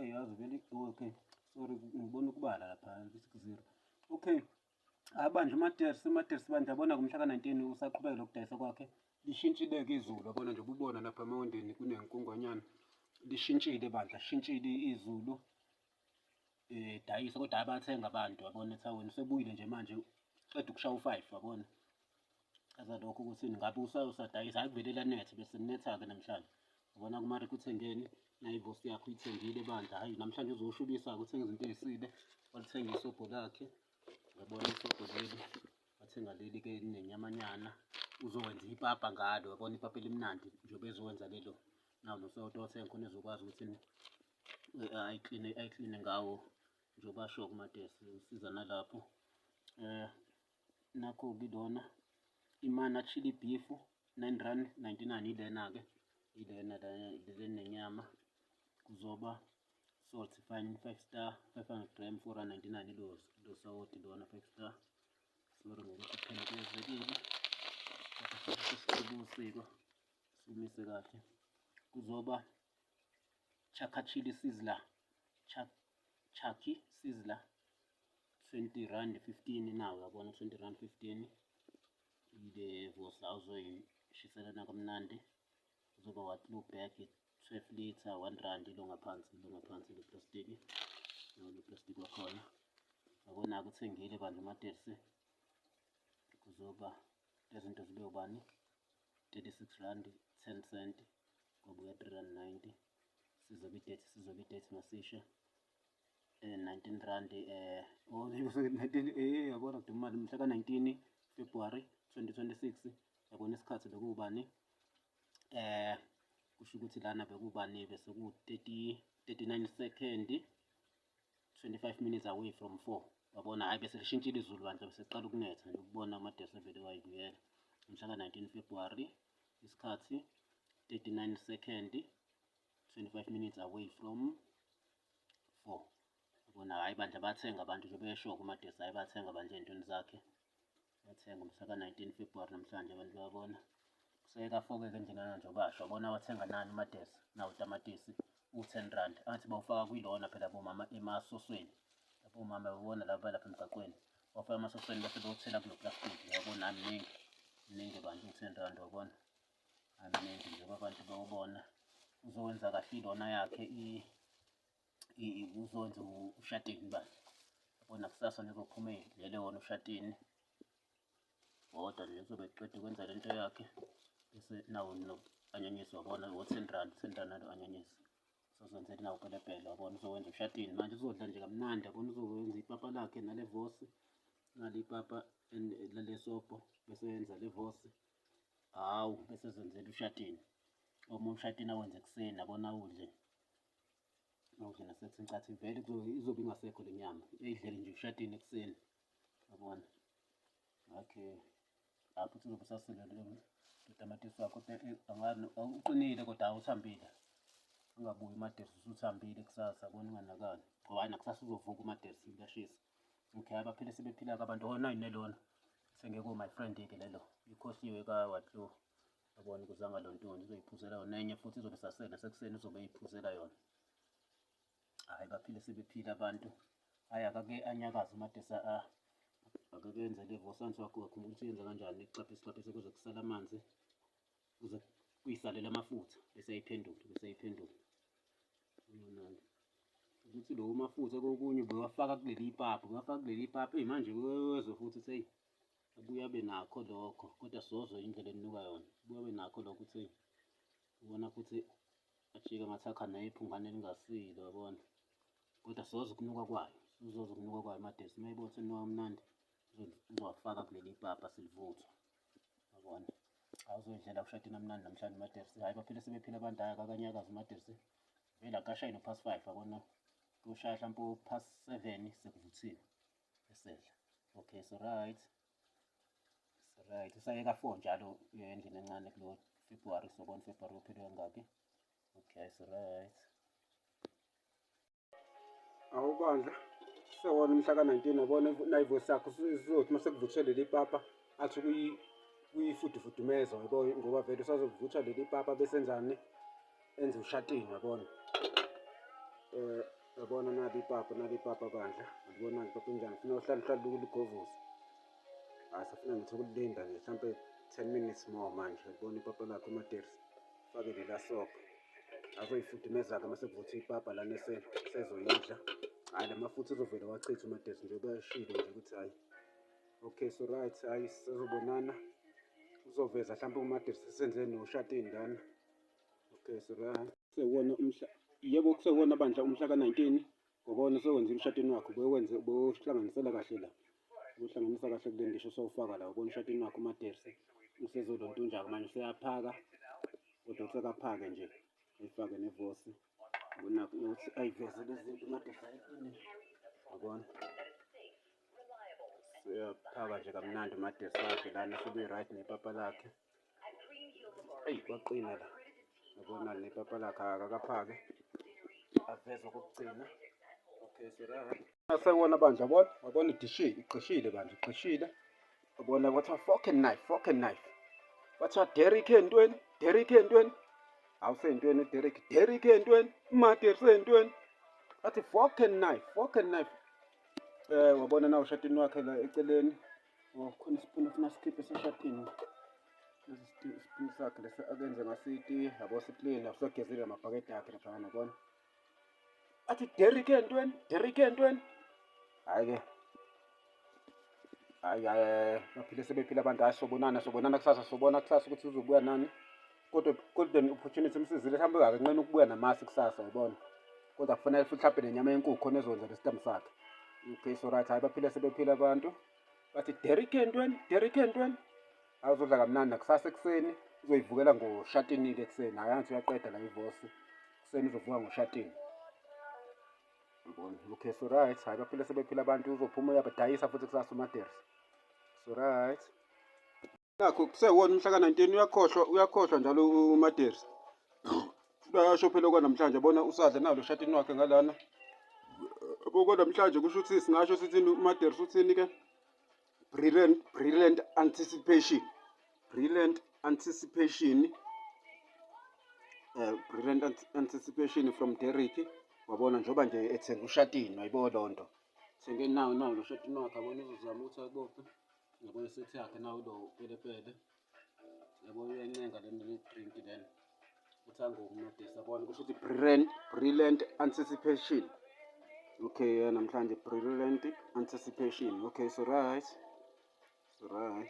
Yazi vele, okay, sorry, ngibona ukubala lapha 60. Okay, abanje uMatersi, uMatersi bandla, yabona kumhla ka-19 usaqhubeka lokudayisa kwakhe. Lishintshile-ke izulu, yabona nje ububona lapha emawondeni kunenkungwanyana. Lishintshile bandla, shintshile izulu. Dayisa kodwa abathenga abantu, yabona ethawini usebuyile nje manje, qeda ukushaya u-5, yabona. Chaza lokho ukuthi ngabe usadayisa, hhayi kuvele lanethe bese linetha-ke namhlanje. Ubona kuMariko uthengeni, nayo ivosi yakhe uyithengile bandla. Hhayi namhlanje uzoshubisa-ke, uthenga izinto ey'sile, walithenga isobho lakhe. Uyabona isobho leli, wathenga leli-ke elinenyamanyana, uzowenza ipapa ngalo, uyabona ipapa elimnandi njengoba ezowenza lelo. Nawu nosawoti wathenga khona ezokwazi ukuthi ayikline, ayikline ngawo njengoba asho kuMatesi, usiza nalapho. Nakho-ke lona imana chili beef 9 rand 99 ilena-ke, ilena leli nenyama. Kuzoba salt fine 5 star 500 gram 4 rand 99 ilo lo sawoti lona 5 star. Sorry ngokuthi kuphendukezekile, kodwa sesiqhuba usiko simise kahle. Kuzoba chaka chili sizzler, chaki sizzler 20 rand 15 nawo, uyabona 20 rand 15 ile vosa awuzoyishiselana kamnandi. Kuzoba Watloo bag 12 litre 1 rand ilo ngaphansi, ilo ngaphansi le plastiki, nawo lo plastic wakhona. Yabona-ke uthengile bandla uMatersi, kuzoba lezinto zibe ubani 36 rand 10 cent, kwabuya 3 rand 90. Sizobe idate, sizobe idate masisha 19 rand, oh 19, yabona kude imali mhla ka 19 February 2026, yabona isikhathi bekubani, kusho ukuthi lana bekubani, bese ku 30 39 second 25 minutes away from 4, yabona. Hhayi bese lishintshile izulu bandla, bese kuqala ukunetha nje, ukubona amadesi evele wayibuyela mhla ka 19 February, isikhathi 39 second 25 minutes away from 4, yabona. Hhayi bandla, bathenga abantu nje besho kumadesi, hhayi bathenga bandla ey'ntweni zakhe, bathenga mhla ka-19 February namhlanje abantu, bayabona. Kuseka 4-ke endlini nje basho, yabona wathenga nani uMadesi, nawu utamatisi u-10 rand, angathi bawufaka kwilona phela bomama emasosweni, labomama babona laba lapha emgaqweni, bawufaka emasosweni bese bewuthela kulo plastic, yabona. Mningi mningi bantu u-10 rand, wabona, mningi njengoba abantu bewubona. Uzowenza kahle ilona yakhe, uzowenza ushatini bani, yabona. Kusasa nje uzophuma ey'dlele wona ushatini wodwa nje, uzobe eqeda ukwenza lento yakhe, bese nawo no-anyanyisi, wabona, wo-10 rand, 10 rand nalo anyanyisi usozenzela nawo pelepele, wabona. Uzowenza ushatini manje, uzodla nje kamnandi, yabona. Uzowenza ipapa lakhe nale vosi, nale ipapa lale sobho, bese yenza le vosi, hawu, bese zenzela ushatini. Omunye ushatini awenze ekuseni, yabona, awudle, awudle nasekuseni cathi vele izobe ingasekho le nyama, eyidlele nje ushatini ekuseni, yabona. Okay, lapho uthi uzobe usasile lo tamatisi wakho, uqinile kodwa awuthambile, ungabuyi uMadersi usuthambile kusasa, yabona, unganakani ngoba hhayi nakusasa uzovuka uMadersi, kuyashisa. Okay, abaphile sebephila-ke abantu. Oh, nayi nelona sengeke my friend-ke lelo ikhohliwe ka-Watloo, yabona, ukuzanga lo ntoni uzoyiphuzela yona enye futhi izobe sasele nasekuseni uzobe eyiphuzela yona. Hhayi baphile sebephila abantu. Hhayi akake anyakaze uMadesa, akake enze le vosansi wakho, wakhumbula ukuthi yenza kanjani, ixaphise ixaphise kuze kusale amanzi, kuze kuyisalela amafutha, bese ayiphendula, bese ayiphendula. Uyonani ukuthi lowo mafutha kokunye bewafaka kuleli ipapa, bewafaka kuleli ipapa, eyi manje wezwe futhi uthi eyi abuye abe nakho lokho, kodwa sozwe indlela enuka yona, abuye abe nakho lokho uthi eyi ubona futhi ajike ngathi akha naye iphungane elingasile, yabona. Kodwa soze ukunuka kwayo, uzoza ukunuka kwayo uMadesi, uma ebona ukuthi inuka kamnandi uzowafaka kuleli papa selivuthwa, yabona. Awuzoyidlela ushatini amnandi namhlanje uMadesi. Hhayi baphile sebephila abantu, hhayi akakanyakazi uMadesi, vele akashayi no-past 5, yabona, kuyoshaya hlampe o-past 7 sekuvuthiwe esedla. Okay, so right, so right, usayeka 4 njalo endlini encane kulo February, sobona February uphele kangaki. Okay, so right. Awubandla sewona umhla ka-19, yabona, nayivosi yakho sizothi uma sekuvuthwe leli papa athi kuyifudufudumeza, yabo, ngoba vele usazovuthwa leli papa bese enzani, enze ushatini, yabona. Yabona nali ipapa, nali ipapa bandla. Alibona ipapa injani? Funa uhlale uhlale uligovuza. Hayi, sefuna ngithi ukulinda nje mhlampe 10 minutes more manje. Yabona ipapa lakhe uMadersi. Fake lela sobho. Azoyifudumeza-ke uma sekuvuthwa ipapa lana sezoyidla. Hhayi, la mafutha uzovele wachitha uMadersi njengoba eshilo nje ukuthi hhayi. Okay, so right, hhayi sizobonana. Uzoveza mhlampe uMadersi senze noshatini lana. Okay, so right. Sekuwona umhla, yebo, kusewona bandla umhla ka-19. Ngobona usewenzile ushatini wakho, bewenze bewuhlanganisela kahle la. Uhlanganisa kahle kule ndisho sowufaka la, ubona ushatini wakho uMadersi. Usezolontunja-ke manje useyaphaka. Kodwa usekaphake nje. Ayifake nevosi. Ubona ukuthi ayiveze lezi zinto uMadersi ayifune. Yabona? Useyaphaka nje kamnandi uMadersi wakhe lana sebe-right nepapa lakhe. Eyi, kwaqina la. Yabona nepapa lakhe akakaphake. Aveze okokugcina. Okay, so right. Asewona bandla, yabona? Wabona idishile, igqishile bandla, igqishile. Yabona kwathiwa fork and knife, fork and knife. Kwathiwa Derek entweni, Derek entweni. Awusentweni uDerek, Derek entweni, uMadersi entweni. Athi fork and knife, fork and knife. Wabona na ushatini wakhe la eceleni. Oh, khona isipuni ufuna sikhiphe seshatini. Lesi isipuni sakhe lesi akenze ngasiti, yabo siklini, awusagezile amabhakede akhe laphana, yabona. Athi Derek entweni, Derek entweni. Hayi ke. Hayi hayi, baphile sebephila abantu. Hayi, sobonana, sobonana kusasa, sobona kusasa ukuthi uzobuya nani. Kodwa golden opportunity imsizile, mhlawumbe akenqena ukubuya namasi kusasa, yabona. Kodwa kufanele futhi mhlawumbe nenyama yenkukhu khona ezokwenza lesitambu sakhe. Okay, so right, hayi baphile sebephila abantu. Bathi Derek entweni, Derek entweni. Awuzodla kamnandi nakusasa ekuseni, uzoyivukela ngoshatini-ke ekuseni. Hhayi, angithi uyaqeda la ivosi. Ekuseni uzovuka ngoshatini. Yabona? Okay, so right, hayi baphile sebephila abantu, uzophuma uyabadayisa futhi kusasa uMadersi. So right. Nakho kusewona umhla ka-19, uyakhohlwa, uyakhohlwa njalo uMadersi. Uyasho phela okwanamhlanje, yabona usadla nalo ushatini wakhe ngalana. Yabo namhlanje kusho ukuthi singasho sithini uMadersi uthini ke? Brilliant, brilliant anticipation. Brilliant anticipation. Brilliant anticipation from Derek. Wabona njengoba nje ethenga ushatini, wayibona loo nto. Thenge nawo nawo lo shatini wakhe, yabona uzozama ukuthi akubophe. Yabona isethi yakhe nawo lo pelepele. Yabona uyancenga lena le drink lena. Uthi angokumadesi, yabona kusho ukuthi brilliant, brilliant anticipation. Okay, namhlanje brilliant anticipation. Okay, so right. So right.